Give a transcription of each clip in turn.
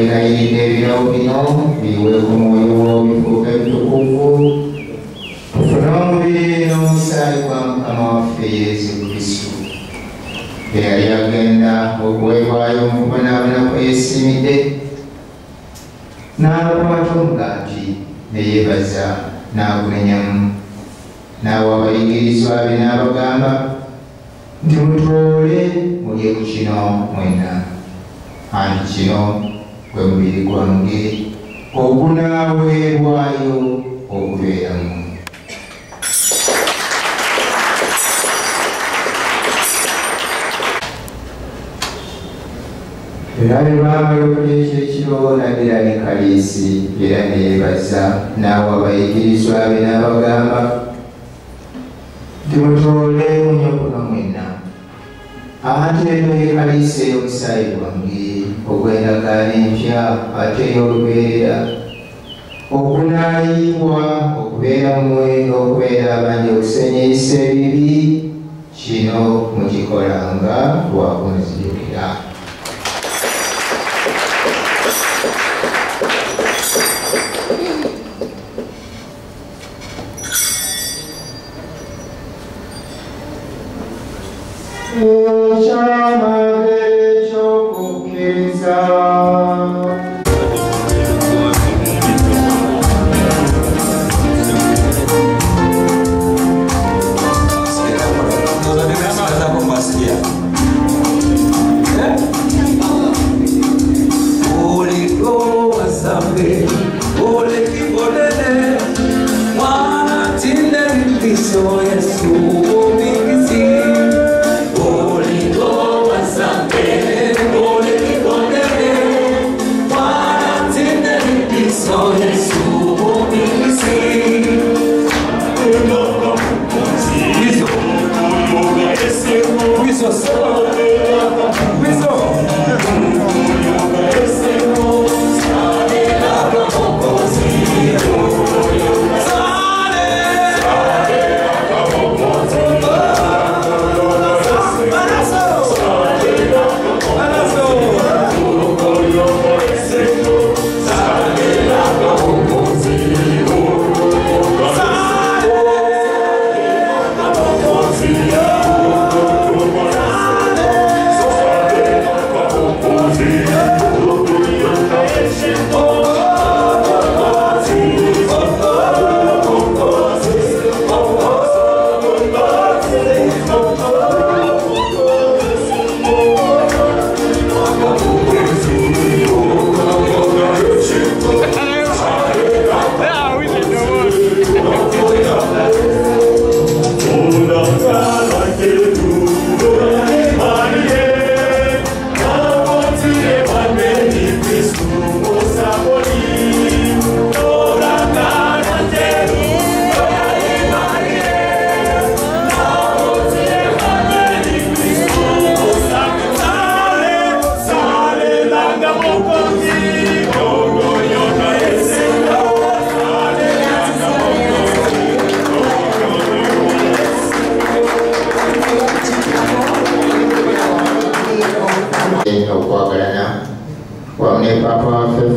Tukwegayiridde ebirabo bino biweeko Mwoyo wo bifuuke bitukuvu, tufune omubiri n'omusaayi gwa Mukama waffe Yesu Kristo. Bwe yali agenda okuweebwayo mu kubonaabona kwe yeesiimidde, n'akwata omugaati ne yeebaza n'agumenyamu, n'awa abayigirizwa be n'abagamba nti, mutoole mulye ku kino mwenna, anti kino gwe mubiri gwange ogunaaweebwayo okubeeramu. Era bwe baamala okulya ekyekiro n'addira ne kaliisi era ne yeebaza n'awa abayigirizwa be n'abagamba nti, mutoole munywe kuno mwenna, anti eno ye kaliisi ey'omusaayi gwange ogw'endagaano empya ate ey'olubeerera, ogunaayiibwa okubeera mmwe n'okubeera abangi okusenyeesa ebibi. Kino mukikolanga lwa kunzijukira. Ekyamagero eky'okukkiriza.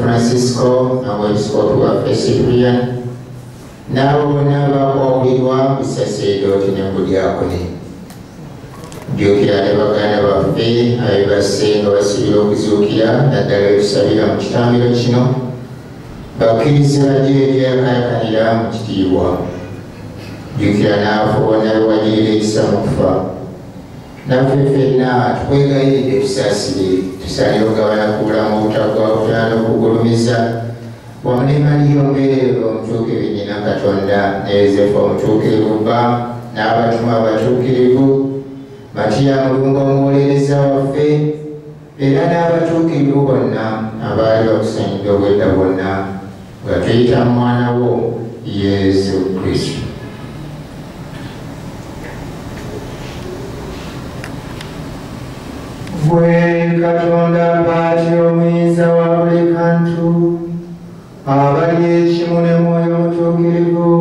Francisco n'omwepisikoopi waffe Cyprian n'abo bonna abakwawulirwa ku saseredooti ne mu budyakoni. Jjukira ne baganda baffe abeebase nga basibira okuzuukira, naddala etusabira mu kitambiro kino, bakkirize bajje ebyakayakanira mu kitiibwa. Jjukira n'abafu bonna be wagirira ekisa mu kufa. Naffe ffenna tukwegayiridde tusaasire, tusaanire okugabana ku bulamu obutaggwaawo butana n'okugulumiza wamu ne Mariya Omubeererwa omutuukirivu nnyina Katonda, ne Yosefu omutuukirivu bba, n'abatume abatuukirivu, Matiya Mulungu omuwolereza waffe, era n'abatuukirivu bonna abaali bakusanyidde obwedda bwonna, nga tuyita mu mwana wo Yesu Kristo. Gwe Katonda Paati omuyinza wa buli kantu, abali ekimu ne Mwoyo Mutuukirivu,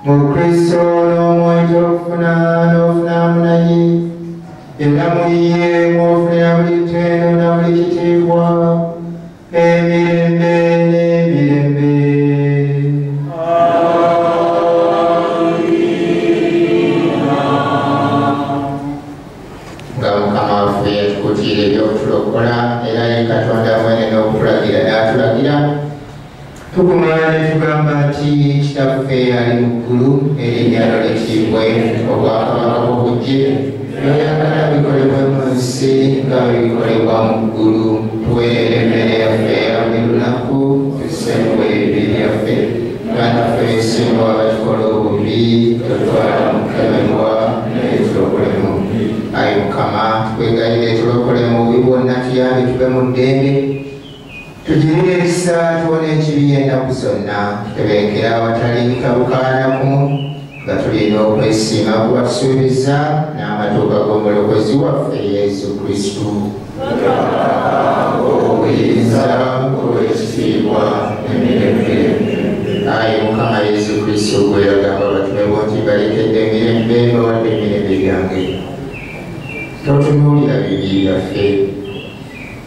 mu Kristo n'omwoyo gy'okufuna n'ofunamu naye, era mu ye mw'ofunira buli ttendo na buli kitiibwa, Emirembe n'emirembe. Nga Mukama waffe yatukutiira ebyokutulokola era ye Katonda mwene n'okutulagira n'atulagira, tukumala ne tugamba nti Kitaffe ali mu ggulu, erinnya lyo litiibwe, obwakabaka bwo bujje, by'oyagala bikolebwe mu nsi nga bwe bikolebwa mu ggulu. Tuweerere emmere yaffe eya buli lunaku, tusonyiwe ebibi byaffe nga naffe tusonyiwa abatukola obubi, totutwala mu kukemebwa, naye tulokole mu bubi. Ayi Mukama, twegayirire tulokole mu bubi bwonna, tuyambe tube mu ddembe, tugirire ekisa tuwone ekibi ennaku zonna, tutebenkere awatali kabukaanaku, nga tulina okwesiima kubasuubiza n'amatuuka g'omulokozi waffe Yesu Kristo. Obuyinza, obwekitiibwa emirembe. Ayi Mukama Yesu Kristo, gwe yagamba abatume bo nti balekedde emirembe, bawadde emirembe gyange, totunuulira bibi byaffe,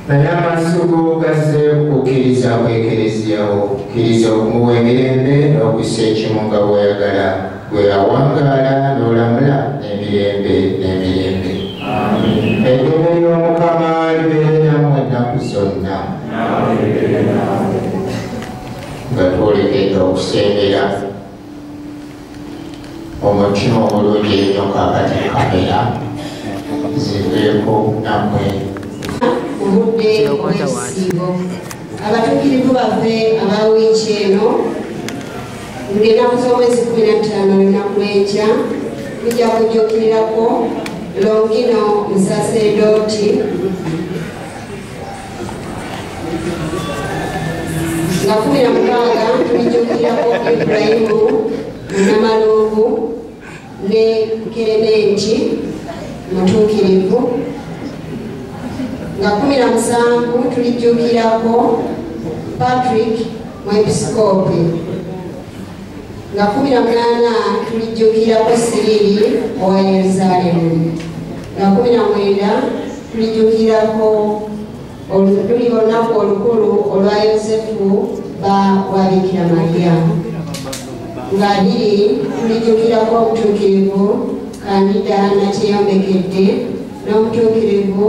naye amaaso go gazze kukkiriza kw'Ekereziya wo. Kkiriza okumuwa emirembe n'okussa ekimu nga bw'oyagala, gwe awangaala n'olamula n'emirembe n'emirembe. Eddembe ly'Omukama libeere nammwe ennaku zonna. Nga twolekedde okusembera omutima omulungi ennyo, kaakati kamera ziveeko nammwe. Obudde obw'ekisiibo, abatuukirivu baffe aba wiiki eno, ng'ennaku z'omwezi 15 olunaku lw'enkya, tujja kujjukirirako Longino Musaseredooti nga 16 tulijjukirako Ibulayimu Munnamalungu ne Kerementi Mutuukirivu, nga 17 tulijjukirako Patrick Mwepisikoopi, nga 18 tulijjukirako Siriri owa Yerusaalemu, nga 19 tulijjukirako luli olunaku olukulu olwa Yosefu ba wa Bikira Mariya, nga 20 tulijjukirako omutuukirivu Kandida Nakyeyombekedde n'omutuukirivu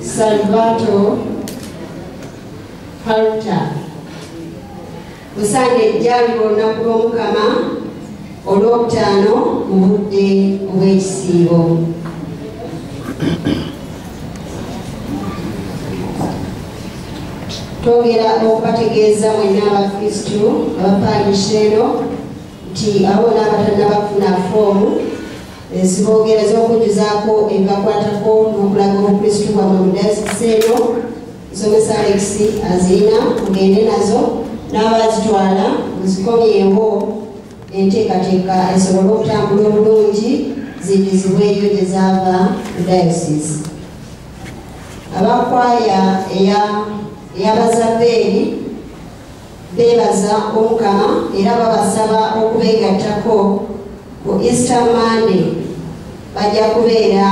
Salvato Halta. Musande ejjaliba olunaku lw'Omukama olwokutaano mu budde obw'ekisiibo. Twongera okubategeeza mwenna Abakristu abaparisha eno nti abo n'abatannabafuna foomu ezibogereza okujjuzaako ebibakwatako n'okulaga obukristu bwammwe mu dayosisi eno, nsomesa Alex azirina, mugende nazo n'abazitwala muzikomyewo, enteekateeka esobole okutambula obulungi ziddizibweyo gye zaava mu dayosisi. Abakwaya ey'Abazabeeri beebaza Omukama era babasaba okubeegattako ku Easter Monday. Bajja kubeera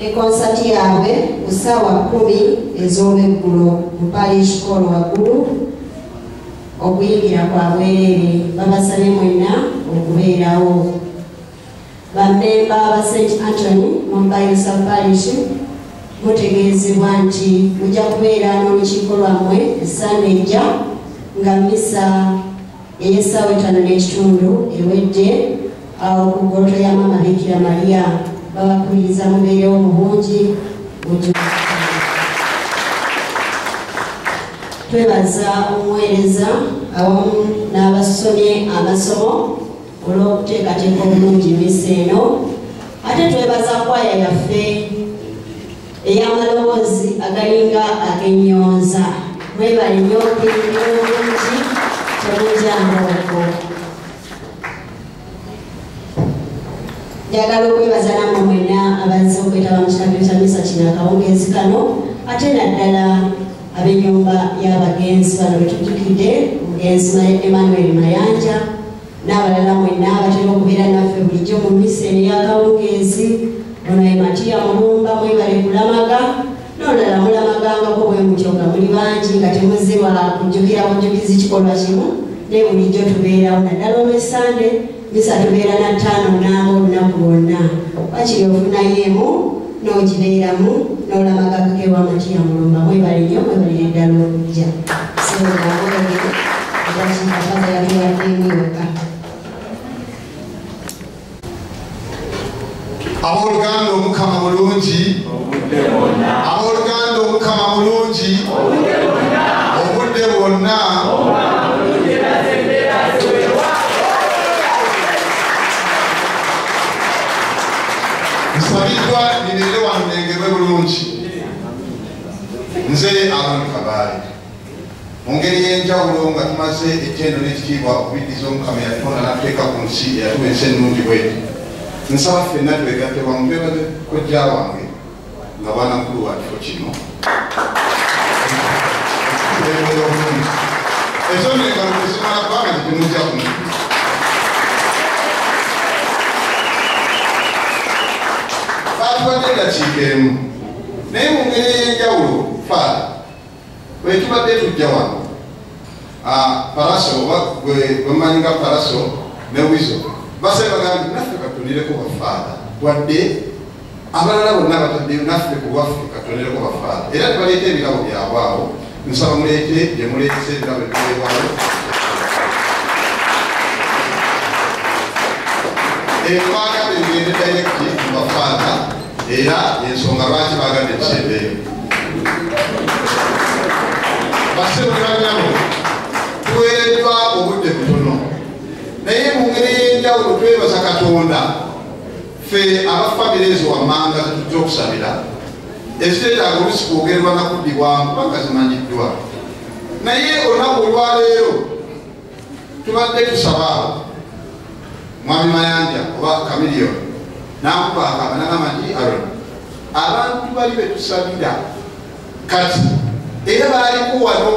ne konsati yaabwe ku ssaawa 10 ez'olweggulo mu Parish Hall waggulu, okuyingira kwa bwereere. Babasabye mwenna okubeerawo. Bammemba ba St Anthony Mobile Sub-Parish mutegeezebwa nti mujja kubeera n'olukiiko lwammwe essande ejja nga mmisa ey'essaawa 5:15 ewedde awo ku ggooto ya Maama Bikira Maria. Babakubiriza mubeerewo mu bungi. Twebaza omuweereza awamu n'abasomye amasomo olw'okuteekateeka obulungi mmisa eno. Ate twebaza kwaya yaffe ey'amaloboozi agalinga ag'ennyonza. Mwebale nnyo okuyingira obulungi, temujjanga okwo. Njagala okwebaza nammwe mwenna abazze okwetaba mu kitabo kya mmisa kino akawungeezi kano, ate naddala ab'ennyumba y'abagenzi bano betujjukidde, omugenzi Emmanuel Mayanja n'abalala mwenna abatera okubeera naffe bulijjo mu mmisa eno ey'akawungeezi. Ono ye Matiya Mulumba, mwebale kulamaga, n'olulala mulamagangako bwe mutyo nga muli bangi nga temuzze lwa kujjukira bujjukizi kikolwa kimu, naye bulijjo tubeerawo naddala olw'Essande misa tubeera na 5 namba olunaku lwonna. Wakiri ofunayo emu n'ogibeeramu n'olamagako ewa Matiya Mulumba. Mwebale nnyo, mwebalire ddala okujja. Sebo eddakiika Faaza yatuwaddeemu yokka. Abooluganda Omukama mulungi, abooluganda Omukama mulungi obudde bwonna. Nsabiddwa nibeere wano nengerwe bulungi. Nze Aaron Kabaale, mu ngeri y'enjawulo nga tumaze ettendo n'ekitiibwa okubiddiza Omukama eyatutonda n'atuteeka ku nsi eyatuwa ensi ennungi bweti, nsaba ffenna twegatte wamu twebaze kojja wange nga bwana mukulu wa kifo kino obulungi. Ezo nengalo tezimala kubanga tetemujja kumu. Baatuwadde eddakiika emu, naye mu ngeri ey'enjawulo Faada bwe tubadde tujja wano Paraso oba gwe mmanyi nga Paraso ne Wizo basabye bagambye naffe katondereko bafaada, wadde abalala bonna bataddeyo, naffe ku lwaffe katondereko bafaada. Era tebaleeta ebirabo byabwe awo, nsaba muleete bye muleetese ebirabo ebiweebwayo. Twagala ebigende direct mu bafaada, era ensonga lwaki bagadde ekisembeeyo. Bassebo ne bannyabo, tuweereddwa obudde butono, naye mu ngeri ey'enjawulo twebaza Katonda ffe abafamire ezo wammanga zetujja okusabira eziteetaaga olusi kwogerwa na kuddibwamu kubanga zimanyiddwa. Naye olunaku olwaleero tubadde tusaba Mwami Mayanja oba Kamiliyoni n'ankuba akaba n'agamba nti Aaron, abantu bali be tusabira kati era baaliko wano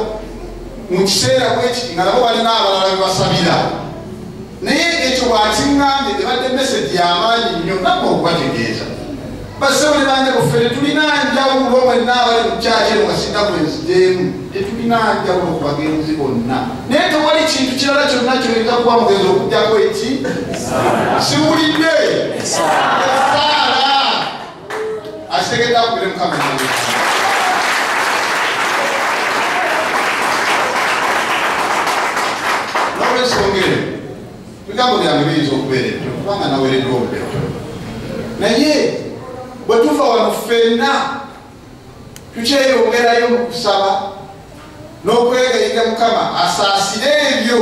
mu kiseera bwekiti nga nabo balina abalala be basabira, naye ekyo bw'akiŋŋambye ebadde mesegi y'amaanyi nnyo nammwe okubategeeza. Bassebo ne bannyabo, ffe tetulina njawulo mwenna abali mu kyaki eno nga sinna bwe nzijeemu, tetulina njawulo ku bagenzi bonna, naye tewali kintu kirala kyonna kyoyinza kuba mugenzi okuggyako eki siwulidde essaala. Akitegedde akubire Mukama engalo. N'olwensonga eyo ebigambo byange biyinza okubeera ebitono kubanga naweereddwa obudde butono, naye bwe tuva wano ffenna tukyeyongerayo mu kusaba n'okwegayirira Mukama asaasire ebyo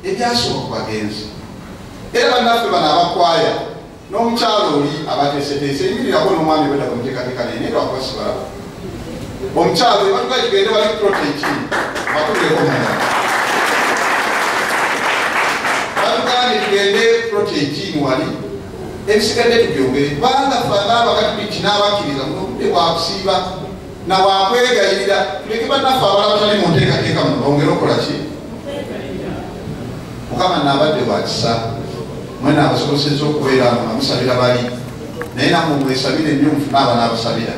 ebyasooka ku bagenzi. Era bannaffe bano abakwaya n'omukyalo oli abateeseteese yimirirako n'omwami bwedda bamuteekateeka naye naye lwakuba sibalaba. Omukyalo oyo batuga tugende wali protein batuleko munda, batugambye tugende protein wali ebisigadde tubyongere, kubanga ffe abakatuliki n'abakkiriza muno obudde bwakusiiba na bwakwegayirira, tuleke bannaffe abalala batali mu nteekateeka muno bongere okukola ki. Mukama naabadde wa kisa, mwena abasobosezza okubeera nga musabira bali, naye nammwe mwesabire nnyo mufune abanaabasabira.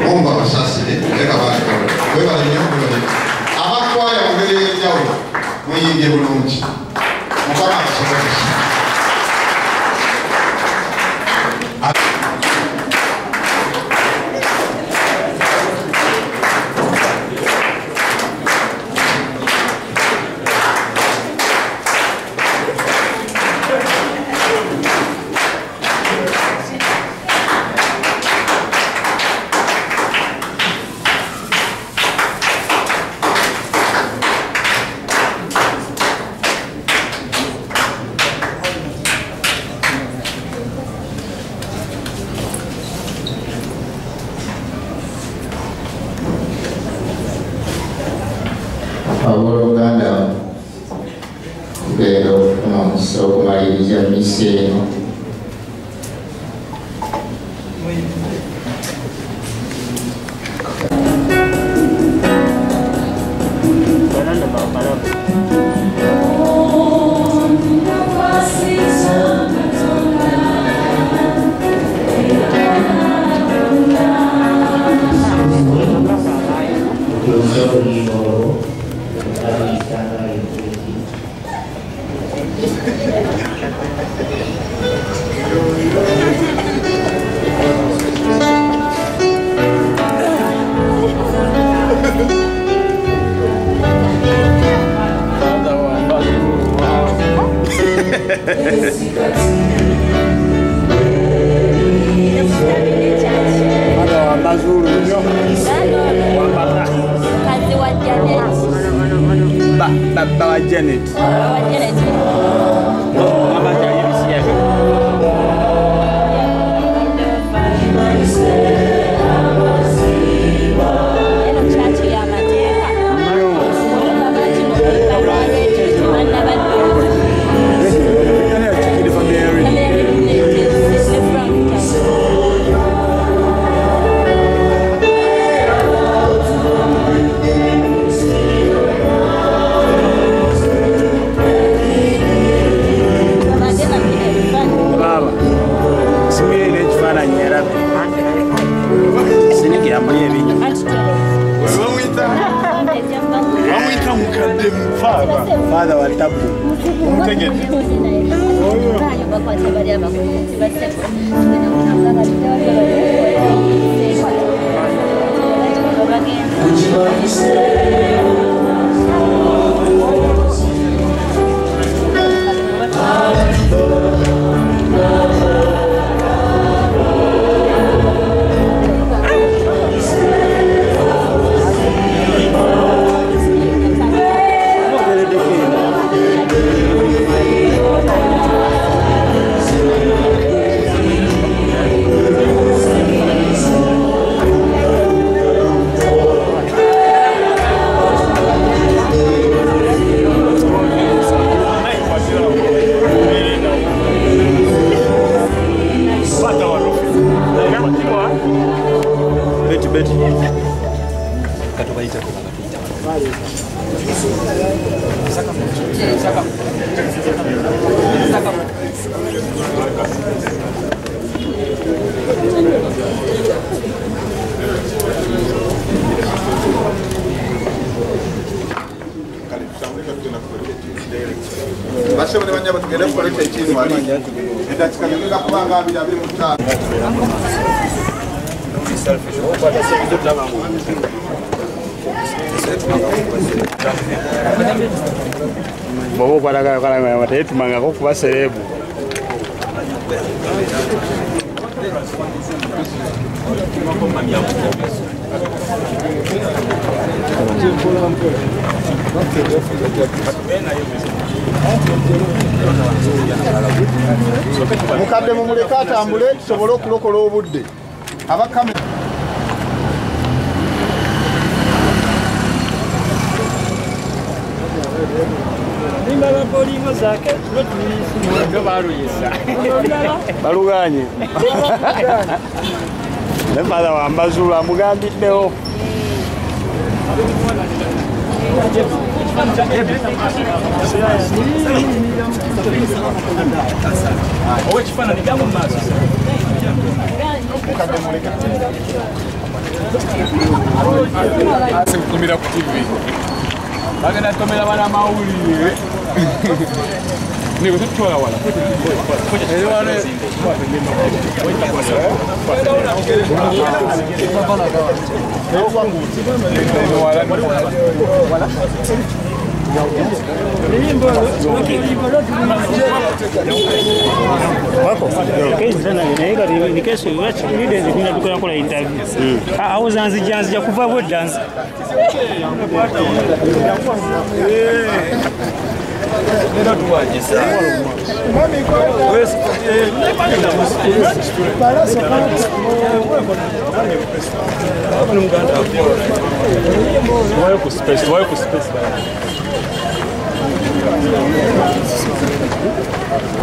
Mungu abasaasire, leka bantu webale nnyo mwebale. Abakwaya mu ngeri ey'enjawulo muyimbye bulungi, Mukama abasobozese. Abooluganda, tugenda okufuna omukisa okumaliriza misa eno. Tuwulirize oluyimba olwo aluyisa nga empulezi. Baba wa Janet. Baba wa Janet. Mama Father wa tabu. Tetumangako kuba serebu. Mukadde mumuleke atambule tusobole okulokola obudde. Abakame baluganye ne father wambazulu amugambiddewo. Nkumira ku TV bagenda tomera bana mawulire niwe tutwala wala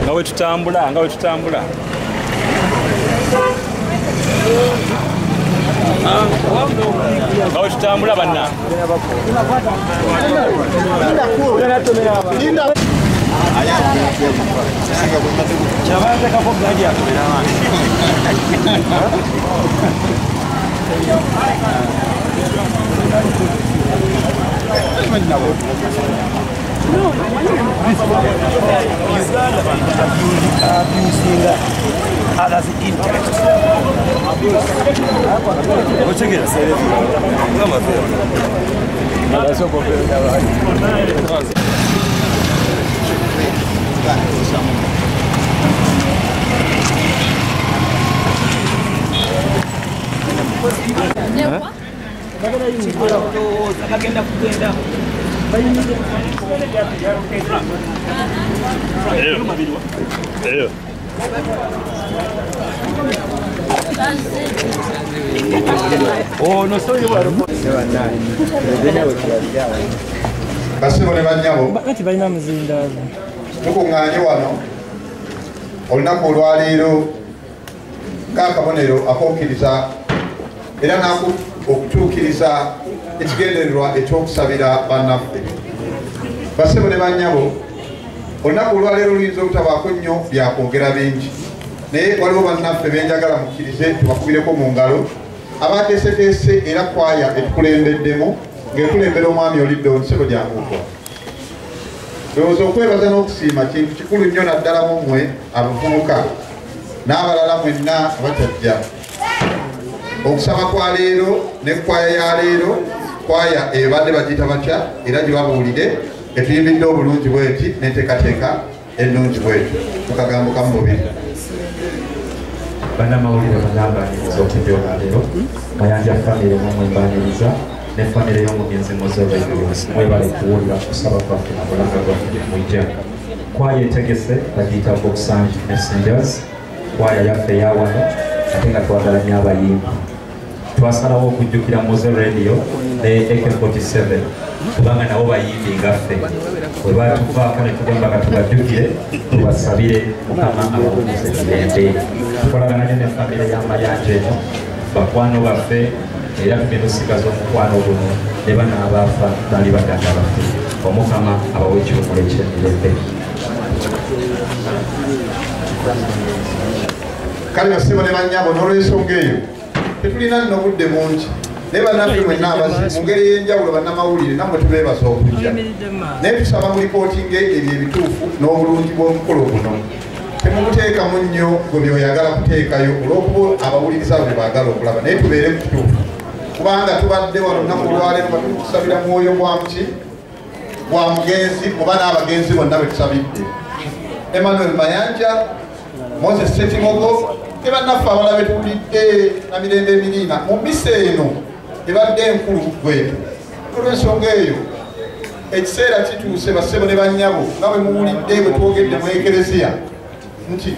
Nga we tutambula, nga we tutambula. Nga we tutambula banna. Uganda abusing others' interest. Basebo ne bannyabo tukuŋŋaanye wano olunaku olwaleero ng'akabonero ak'okukkiriza era okutuukiriza ekigendererwa ekyokusabira bannaffe. Basebo ne bannyabo, olunaku olwaleero luyinza obutabaako nnyo byakwogera bingi, naye waliwo bannaffe benjagala mukkirize tubakubireko mu ngalo abateeseteese era kwaya etukulembeddemu ng'ekulembera omwami Olidde Nsebo Janguko. Ndowooza okwebaza n'okusiima kintu kikulu nnyo naddala mu mmwe abavubuka n'abalala mwenna abatajja. Okusaba kwa leero ne kwaya ya leero, kwaya ebadde bagiyita batya era gye babuulire etuyimbidde obulungi bweti n'enteekateeka ennungi bweti. Mu kagambo kamu bubiri. Bannamawulire banambaniriza okujja olwaleero, Mayanja famire mumwembaniriza ne famire y'omugenzi Mowzey mwebale kuwulira okusaba kwaffe na bulanga bwaffe mwijja. Kwaya etegese bagiyita Boxange Messengers, kwaya yaffe eyawano ate nga twagala nnyo abayimbi. Twasalawo okujjukira Mowzey Radio ne AK47 kubanga nabo bayimbi nga ffe. Bwe batuvaako ne tugamba nga tubajjukire tubasabire Mukama abawummuze mirembe. Tukolagana nnyo ne famire ya Mayanja eno, bakwano baffe, era tugenda osigaza omukwano guno ne bano abaafa baali baganda baffe. Omukama abawe ekiwummulo eky'emirembe. Kale basebo ne bannyabo, n'olw'ensonga eyo tetulina nno budde bungi, naye bannaffe mwenna abazze mu ngeri ey'enjawulo bannamawulire nammwe tubeebaza okujja, naye tusaba mulipootinge ebyo ebituufu n'obulungi bw'omukolo guno. Temuguteekamu nnyo gwe byoyagala kuteekayo olw'okuba abawuliriza abo bye baagala okulaba, naye tubeere ku kituufu kubanga tubadde wano olunaku olwaleero nga tuli kusabira mwoyo gwa muki gwa mugenzi oba n'abagenzi bonna be tusabidde, Emmanuel Mayanja, Moses Ssekimogo ne bannaffe abalala be tuwulidde na mirembe emiriina mu mmisa eno ebadde enkulu bwetu. Olw'ensonga eyo ekiseera kituuse bassebo ne bannyabo nga bwe muwulidde bwe twogedde mu Ekereziya nti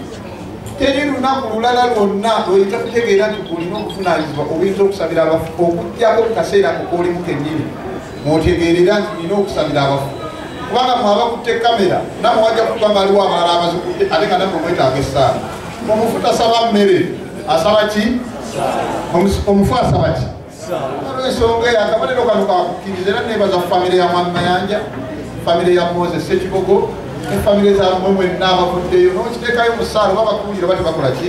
teri lunaku lulala lwonna lwoyinza kutegeera nti olina obuvunaanyizibwa obuyinza okusabira abafu okuggyako ku kaseera ako k'olimu kennyini mw'otegeerera nti nina okusabira abafu, kubanga mwe abakutte kamera nammwe wajja kuba nga aliwo abalala abazikutte ate nga nammwe mwetaaga essaala. Omufu tasaba mmere, asaba ki? Omufu asaba ki? Olw'ensonga eyo akabonero kano kakukkiriza era neebaza famire ya Mwami Mayanja, famire ya Moses Ssekimogo ne famire zammwe mwenna abavuddeyo n'okiteekayo mu ssaala oba bakuwulira oba tebakola ki,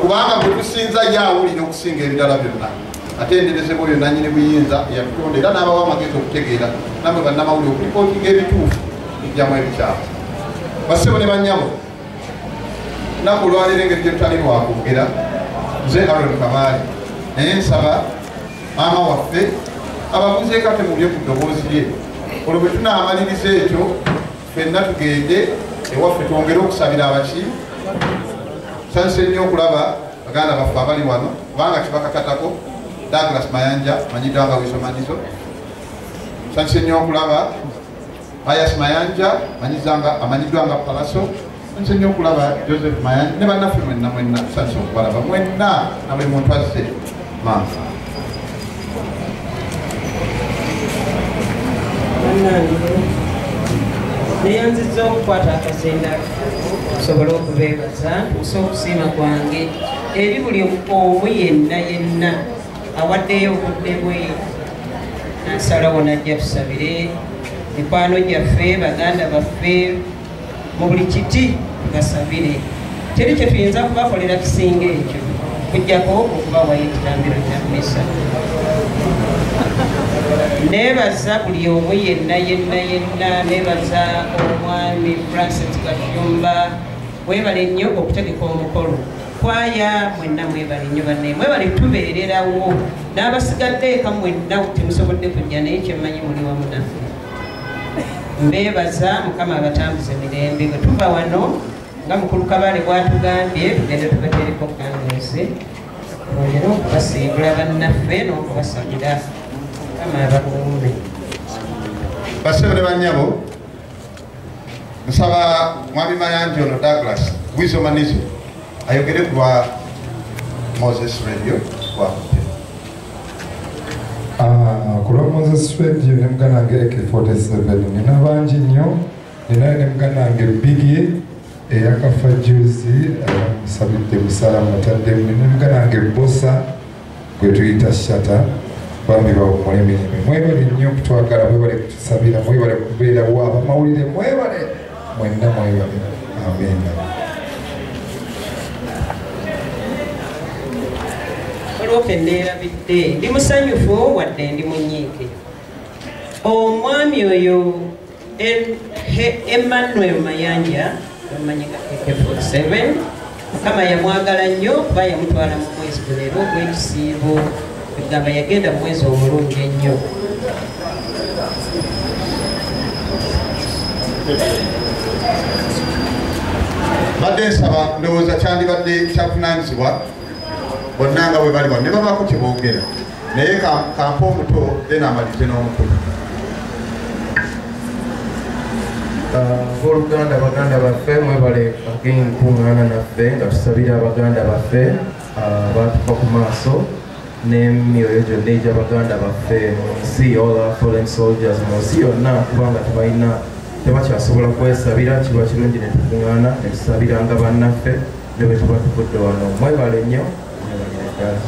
kubanga gwe tusinza ye awulira okusinga ebirala byonna. Atenderezebwa oyo nannyini buyinza eyatutonda era n'abawa amagezi okutegeera nammwe bannamawulire okulipootinga ebituufu okugyamu ebikyamu. Bassebo ne bannyabo, lunaku olwaleero engeri gye tutali lwakwogera, nze Aaron Kabaale, naye nsaba maama waffe ababuzeeko ate mulye ku ddoboozi lye, olwo bwe tunaamaliriza ekyo ffenna tugende ewaffe twongere okusabira abaki. Nsanyuse nnyo okulaba baganda baffe abali wano kubanga kibakakatako. Douglas Mayanja manyiddwa nga Wisomanizo, nsanyuse nnyo okulaba Pius Mayanja amanyiddwa nga Palaso, nsanyuse nnyo okulaba Joseph Mayanja ne bannaffe mwenna mwenna nsanyuse okubalaba mwenna na buli muntu azze. Maama neyanzizza okukwata akazenda nsobole okubeebaza ntuuse okusiima kwange eri buli omu yenna yenna awaddeyo obudde bwe nasalawo najja tusabire mikwano gyaffe, baganda baffe mu buli kiti tubasabire. Teri kye tuyinza kubakolera kisinga ekyo kujjako okubawayo ekitambiro kya mmisa. Neebaza buli omu yenna yenna yenna, neebaza omwami Francis Gashumba, webale nnyo okutegeka omukolo. Kwaya mwenna mwebale nnyo banne, mwebale tubeererawo n'abasigadde eka mwenna temusobodde kujja, naye kyemmanyi muli wamu naffe. Mbeebaza Mukama abatambuze mirembe. Bwe tuva wano nga mukulu Kabale bw'atugambye, tugende tubateereko kanduusi twongere okubasiibula bannaffe n'okubasabira. Mukama abakuume. Bassebo ne bannyabo, nsaba mwami Mayanja ono Douglas Wizomanizo ayogere ku lwa Moses Radio wakutte. Ku lwa Moses Radio ne muganda wange AK47, nina bangi nnyo, ninayo ne muganda wange Biggie eyakafa juzi, musabidde musala mutaddemu, ne muganda wange Bosa gwe tuyita Shata, bambi bawummule mirembe. Mwebale nnyo okutwagala, mwebale kutusabira, mwebale kubeerawo, abamawulire mwebale, mwenna mwebale. Amiina. Waliwo ke neerabidde, ndi musanyufu wadde ndi munyiike. Omwami oyo Emmanuel Mayanja omanyi nga AK47, Mukama yamwagala nnyo kuba yamutwala mu mwezi guno era ogw'ekisiibo, egamba yagenda mu mwezi omulungi ennyo. Badde nsaba, ndowooza kyandibadde kyavunaanyizibwa bonna nga bwe bali wano ne babaako kye boogera, naye kampe omuto then amalirize n'omukulu. Abooluganda, baganda baffe, mwebale again kuŋŋaana naffe nga tusabira abaganda baffe abatuva ku maaso n'emyoyo gyonna egy'abaganda baffe mu nsi, all our fallen soldiers mu nsi yonna, kubanga tebalina tebakyasobola kwesabira. Kiba kirungi ne tukuŋŋaana ne tusabiranga bannaffe ne bwe tuba tuvudde wano. Mwebale nnyo, mwebalire ddala.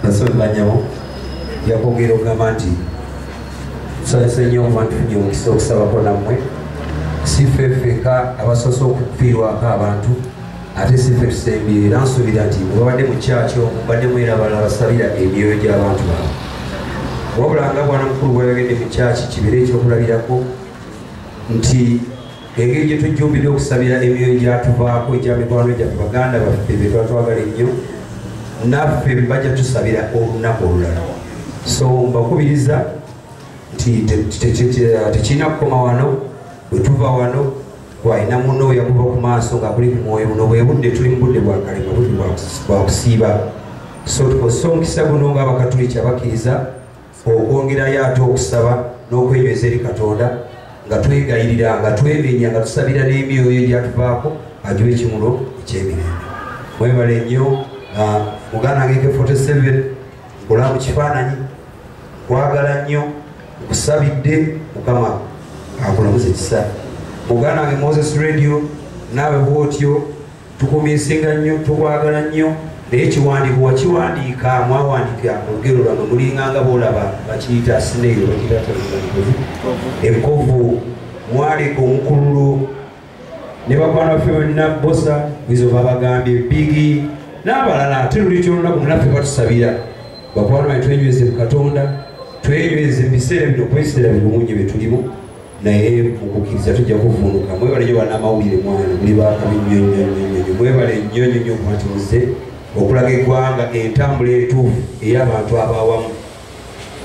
Bassebo bannyabo, yakwogera okugamba nti tusanyuse nnyo okuba nti tufunye omukisa okusabako nammwe. Si ffe ffekka abasoose okufiirwako abantu, ate si ffe tusembye, era nsuubira nti bwe babadde mu kyaki omwo mbadde mwera abalala basabira emyoyo gy'abantu baabwe. Wabula nga bwana mukulu bw'ayogedde mu kyaki, kibeere ekyokulabirako nti engeri gye tujjumbidde okusabira emyoyo gyatuvaako egya mikwano gyaffe, baganda baffe be twatwagala ennyo, naffe bajja tusabira olunaku olulala. So mbakubiriza nti tekirina kukoma wano. Bwe tuva wano gwalina munno yakuva ku maaso ng'akuli ku mwoyo, buno bwe budde tuli mu budde bwa kalema, budde bwa kusiiba. So tukozese omukisa guno ng'Abakatuliki abakkiriza okwongerayo ate okusaba n'okwenyweza eri Katonda, nga twegayirira, nga twemenya, nga tusabira n'emyoyo egyatuvaako agiwe ekimulo eky'emirembe. Mwebale nnyo. Muganda wange AK47, nkola mu kifaananyi, nkwagala nnyo, nkusabidde, Mukama akulamuze ekisa. Muganda wange Moses Radio, naawe bw'otyo, tukumiisinga nnyo, tukwagala nnyo, naye ekiwandiiko wakiwandiika, mwawandiika olugero lwammwe, mulinganga bw'olaba bakiyita snail, bakiyita enkovu, mwaleka omukululo ne bakwana baffe bonna, Bosa Wizo babagambye, Biggie n'abalala, ate luli kyolunaku munaffe batusabira. Bakwano bange, twenyweze mu Katonda, twenyweze mu biseera bino, kuba ebiseera bigumu nnyo bye tulimu, naye mu kukkiriza tujja kuvuunuka. Mwebale nnyo bannamawulire, mwana muli bakabi nnyo nnyo nnyo nnyo. Mwebale nnyo nnyo nnyo okuba nti muzze okulaga eggwanga entambula entuufu ey'abantu abawamu.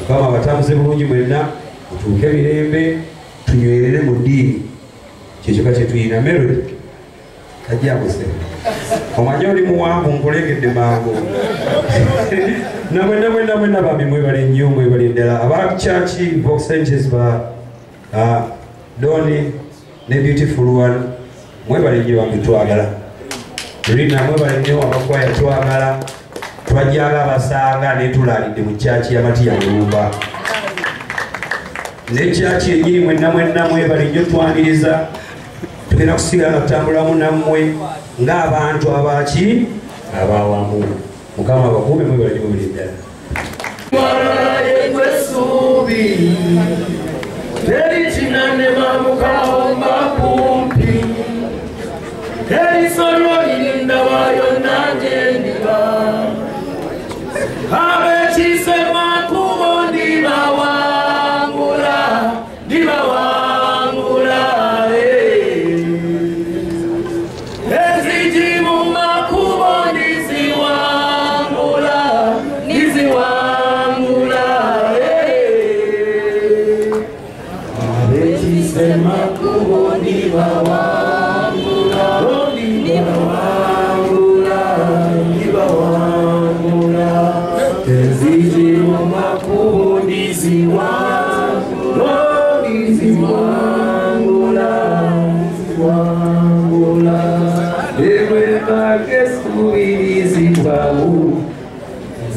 Mukama abatambuze bulungi mwenna, mutuuke mirembe, tunywerere mu ddiini, kyekyoka kye tuyina. Melody tajjakuse, omanye oli muwanvu, nkulengedde mangu. Namwenna mwenna mwenna bambi mwebale nnyo, mwebale ddala. Aba church Vox Angels ba Doni ne Beautiful One, mwebale nnyo bambi, twagala. Rina mwebale nnyo, abakwaya twagala, twajjanga abasanga ne tulaalidde mu kyaki ya Matiya Mulumba ne kyaki yennyini. Mwenna mwenna mwebale nnyo, twaniriza, tugenda kusigala nga tutambulamu nammwe ng'abantu abaki abawamu. Mukama abakuume, mwebale nnyo mubiri ddala. Teri kinanema mukawomba kumpi, teri solo lirindaba yonna gye ndiba. Abekise makubo ndibawangula, ndibawangula. Eziji mu makubo ndiziwangula, ndiziwangula. Abekise makubo ndibawangula, ndibawangula, ndibawangula. Eziji mu makubo ndiziwangula, ndiziwangula, ndiziwangula. Ekwemakesubirizibwawo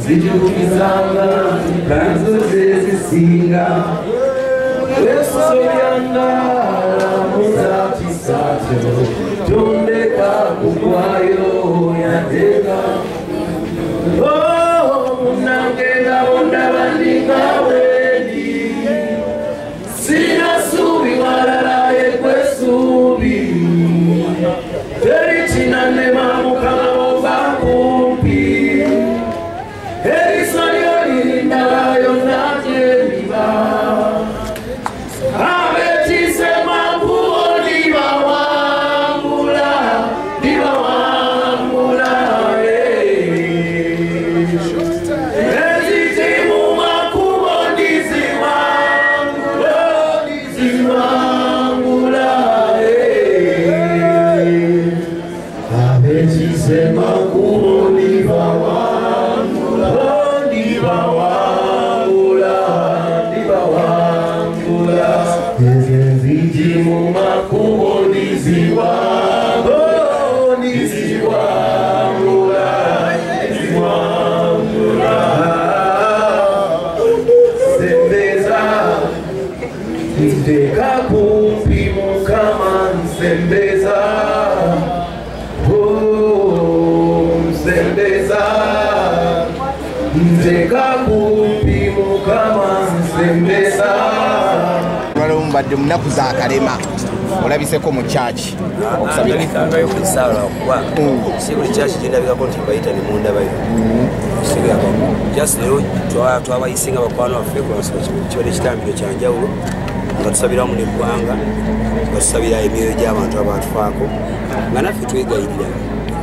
zijukizanga nazo zezisinga esobyanga muzakisakyo tondeka kugwayo yateka munange ngabondaba ndingawendi sina subi walala ekwesubi teri kinanema mukama oba kumpi eriso lyo lirindala yonna gyeriba abetise makubo ndibawangula, ndibawangula. Eziti mu makubo ndiziwangula, ndiziwangula. Abetise makubo ndibawangula, ndibawangula, ndibawangula. Eziti mu makubo ndiziwangula, ndiziwangula, ndiziwangula. Sembeza nteka kumpi mukama nsembeza, oh, nsembeza nteka kumpi mukama nsembeza. Mbadde mu nnaku za Kalema olabiseko mu church okusabira kusala kuba si buli church gyendabikako nti mbayita ne mundabayo osigako just leero twabayisinga bakwano baffe kibadde kitambiro kyanjawulo nga tusabira wamu n'eggwanga nga tusabira emyoyo gy'abantu abatufaako nga naffe twegayirira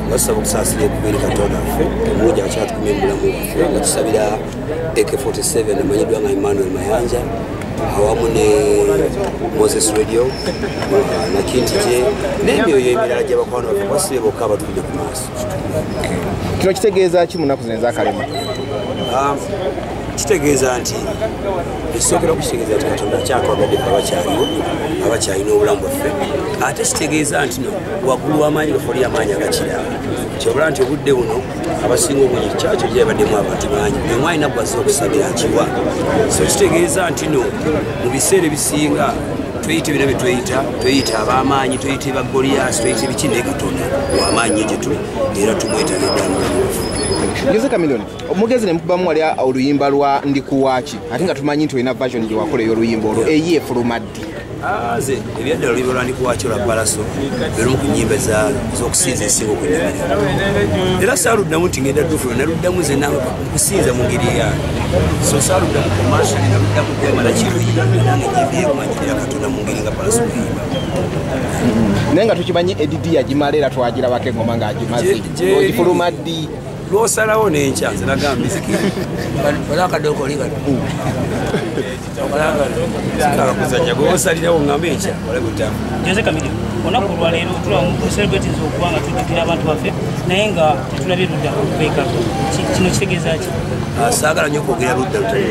nga tusaba okusaasira ekuba eri Katonda waffe omungi akyatukumye mu bulamu bwaffe nga tusabira AK47 amanyiddwa nga Emmanuel Mayanja awamu ne Moses Radio na Kintije n'emyoyo emirala gy'abakwano baffe basibe bokka abatudde ku maaso. Kino kitegeeza ki mu nnaku zino ez'Akalema? Kitegeeza nti ekisookera okukitegeeza nti Katonda akyatwagadde ffe abakyaliwo abakyalina obulamu bwaffe ate kitegeeza nti no waggulu w'amaanyi gaffe oli amaanyi agakira kyobula nti obudde buno abasinga obungi kyakyo gyebaddemu abantu bangi buli omu alina gwazze okusabira akiwa so kitegeeza nti no mu biseera ebisinga tweyita bino bye tweyita tweyita ab'amaanyi tweyita ba Goliath tweyita biki naye Katonda w'amaanyi gye tuli era tumwetaaga ddala mu bulamu bwaffe. Jose Chameleone, omugezi ne mukubamu wali oluyimba lwa Ndikuwaaki ate nga tumanyi nti olina version gye wakola ey'oluyimba olwo eyi efuluma ddi? Nze ebyaddala oluyimba lwa Ndikuwaaki olwa Palaso lumu ku nnyimba ez'okusinza esinga okunyumira era saaluddamu nti ngenda ddufula naluddamu nze nkusinza mu ngeri eyange so saaluddamu commercially naluddamu kwemala kiruyimba nange nyimbyemanyirira Katonda mu ngeri nga Palaso bweyimba. Naye nga tukimanyi EDD yagimala era twagirabako engoma ng'agimaze ogifuluma ddi? Lwosalawo n'enkya nze nagamba miziki olakadde okoligano kuzanya gwosalirawo ngamba enkya olabutamu. Jose Chameleone, olunaku olwaleero celebratinze okuba nga tujjukira abantu baffe naye nga tetulabye ludda okubeekako kino kitegeeza ki? Saagala nnyo okwogera ludda lutali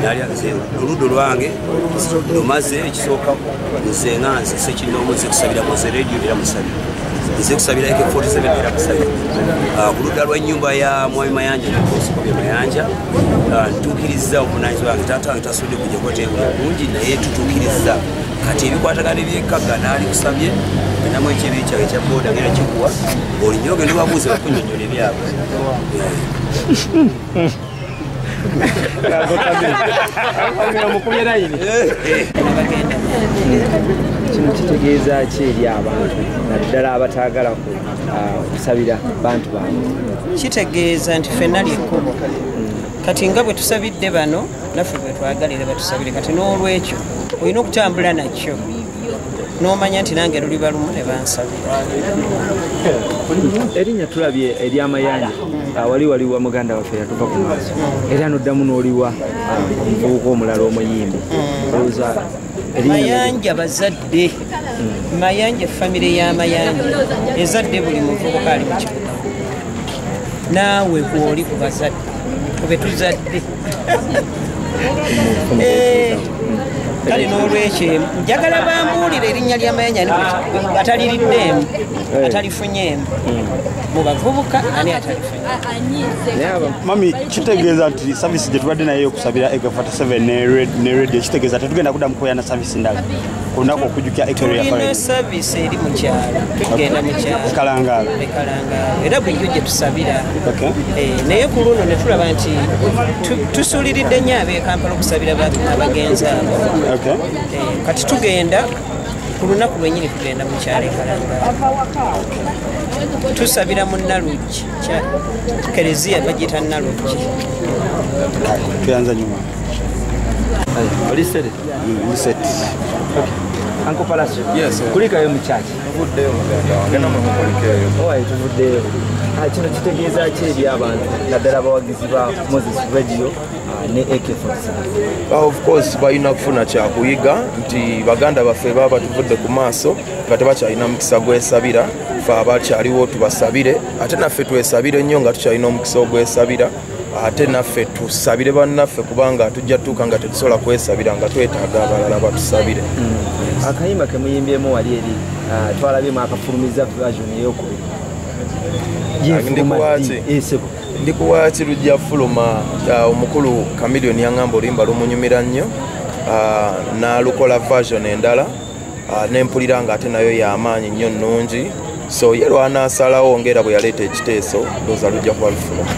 lwange nze oludda olwange lumaze ekisooka nze nga nze sekinoomu nze kusabira Mose Radio era musabira nze kusabira AK47 era musabira ku ludda lw'ennyumba ya Mwami Mayanja Nkosikobye Mayanja ntuukirizza obuvunaanyizibwa bwange taata wange tasobodde kujja kuba teebula bulungi naye tutuukirizza kati ebikwatagana ebyekkaga naali kusabye namu ekyebiri kyange ekya booda ngenda kikuwa olinyoge ndibabuuze bakunyonnyola ebyabwe. Kino kitegeeza ki eri abantu naddala abataagala kusabira bantu baabwe? Kitegeeza nti ffenna lyekkubo. Kati nga bwe tusabidde bano, naffe bwe twagalira batusabire. Kati n'olwekyo olina okutambula nakyo n'omanya nti nange luliba lumu ne bansabira. Erinnya tulabye ery'Amayanja, wali waliwa muganda waffe yatuva ku maaso, era noddamu n'oliwa omuvubuka omulala omuyimbi. Mayanja bazadde, Mayanja famire ya Mayanja ezadde buli muvubuka ali mu kibuga, naawe gw'oli ku bazadde kube tuzadde. Kale n'olwekyo njagala bambuulire erinnya lya Mayanja ataliriddemu, atalifunyeemu mu bavubuka, ani atalifunye? Mami, kitegeeza nti service gye tubadde nayo okusabira AK47 ne radio, kitegeeza tetugenda kuddamu kubeera na service ndala ku lunaku okujjukira AK. Tulina service eri mu kyalo, tugenda mu kyalo Kalangaalo, era bulijjo gye tusabira. Naye ku luno ne tulaba nti tusuuliridde nnyo ab'e Kampala okusabira abagenzi abo. Kati tugenda ku lunaku lwennyini, tugenda mu kyalo e Kalangaalo, tusabira mu Naluggi, kereziya bagiyita Naluggi. Tuyanza nyuma. Oli set? Set. Uncle Palacio. Yes. Kulikayo mu church. Tuvuddeyo muganda wange, namwe mukulikeyo. Owaye tuvuddeyo. Kino kitegeeza ki eri abantu naddala abawagizi ba Moses Radio ne AK47? Of course balina kufuna kyakuyiga nti baganda baffe baba tuvudde ku maaso nga tebakyalina mukisa gwesabira, ffe abakyaliwo tubasabire, ate naffe twesabire nnyo nga tukyalina omukisa ogwesabira, ate naffe tusabire bannaffe kubanga tujja tutuuka nga tetusobola kwesabira nga twetaaga abalala batusabire. Akayimba ke muyimbyemu wali eri twalabyemu akafulumiza version eyokubiri. Ndi kuwaaki lujja fuluma. Omukulu Chameleon yaŋŋamba oluyimba lumunyumira nnyo, n'alukola version endala, nempulira nga ate nayo y'amaanyi nnyo nnungi, so ye lwanaasalawo ng'era bwe yaleeta ekiteeso ndowooza lujja kuba lufuluma.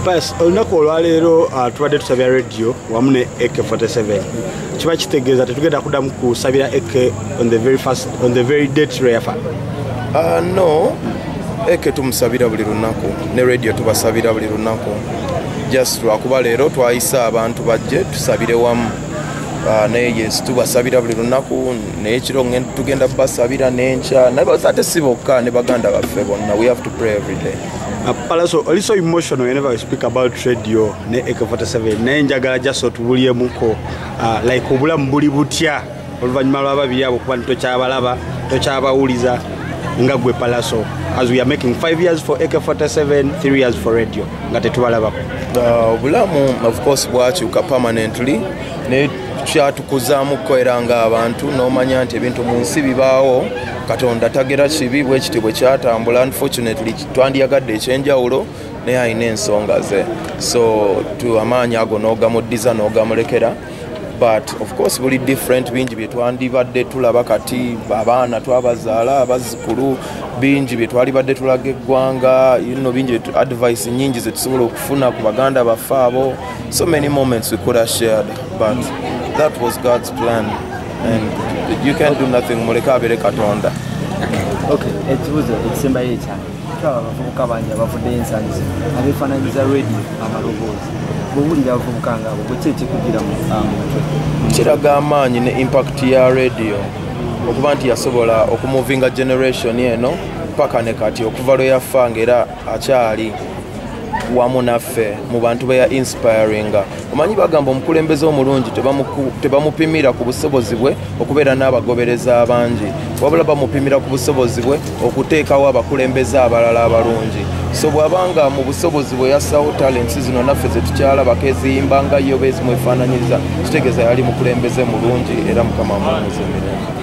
Bas, olunaku olwaleero tubadde tusabira radio wamu ne AK47. Kiba kitegeeza tetugenda kuddamu kusabira AK on the very first, on the very date lwe yafa? No, AK tumusabira buli lunaku ne radio tubasabira buli lunaku, just lwakuba leero twayise abantu bajje tusabire wamu, naye yes tubasabira buli lunaku, n'ekiro tugenda basabira n'enkya, naye ate si bokka ne baganda baffe bonna, we have to pray every day. Palaso, oli so emotional whenever you speak about radio ne AK47, naye njagala just otubulyemuko like obulamu buli butya oluvannyuma lw'ababiri abo kuba tokyabalaba, tokyabawuliza nga gwe Palaso, as we are making 5 years for AK47, 3 years for radio nga tetubalabako. Obulamu of course bwakyuka permanently, naye kyatukuzaamuko era ng'abantu n'omanya nti ebintu mu nsi bibaawo, Katonda tagera kibi bwe kiti bwe kyatambula. Unfortunately twandiyagadde ekyenjawulo naye alina ensonga ze, so amaanyi ago n'ogamuddiza n'ogamulekera, but of course buli different, bingi bye twandibadde tulaba kati, abaana twabazaala, abazzukulu, bingi bye twalibadde tulaga eggwanga, you know, bingi advice nnyingi ze tusobola okufuna ku baganda baffe abo. So many moments we could have shared, but that was God's plan and you can't do nothing, muleke abeere Katonda. Okay, ekibuuzo ekisembayo ekyange, tulaba abavubuka bangi abavuddeyo ensangi zino abeefaananyiza radio amaloboozi, bw'owulira abavubuka ngaabo bwe ki ekikugira mu mutwe? Kiraga amaanyi ne impact ya radio okuba nti yasobola okumuvinga generation eno paka ne kati, okuva lwe yafa ng'era akyali wamu naffe mu bantu be ya inspiringa. Omanyi bagamba omukulembeze omulungi tebamupimira ku busobozi bwe okubeera n'abagobereza abangi, wabula bamupimira ku busobozi bwe okuteekawo abakulembeze abalala abalungi. So bw'abanga mu busobozi bwe yassawo talents zino naffe ze tukyalabako eziyimba nga yo beezimwefaananyiriza, kitegeeza yali mukulembeze mulungi era Mukama amuwummuze emirembe.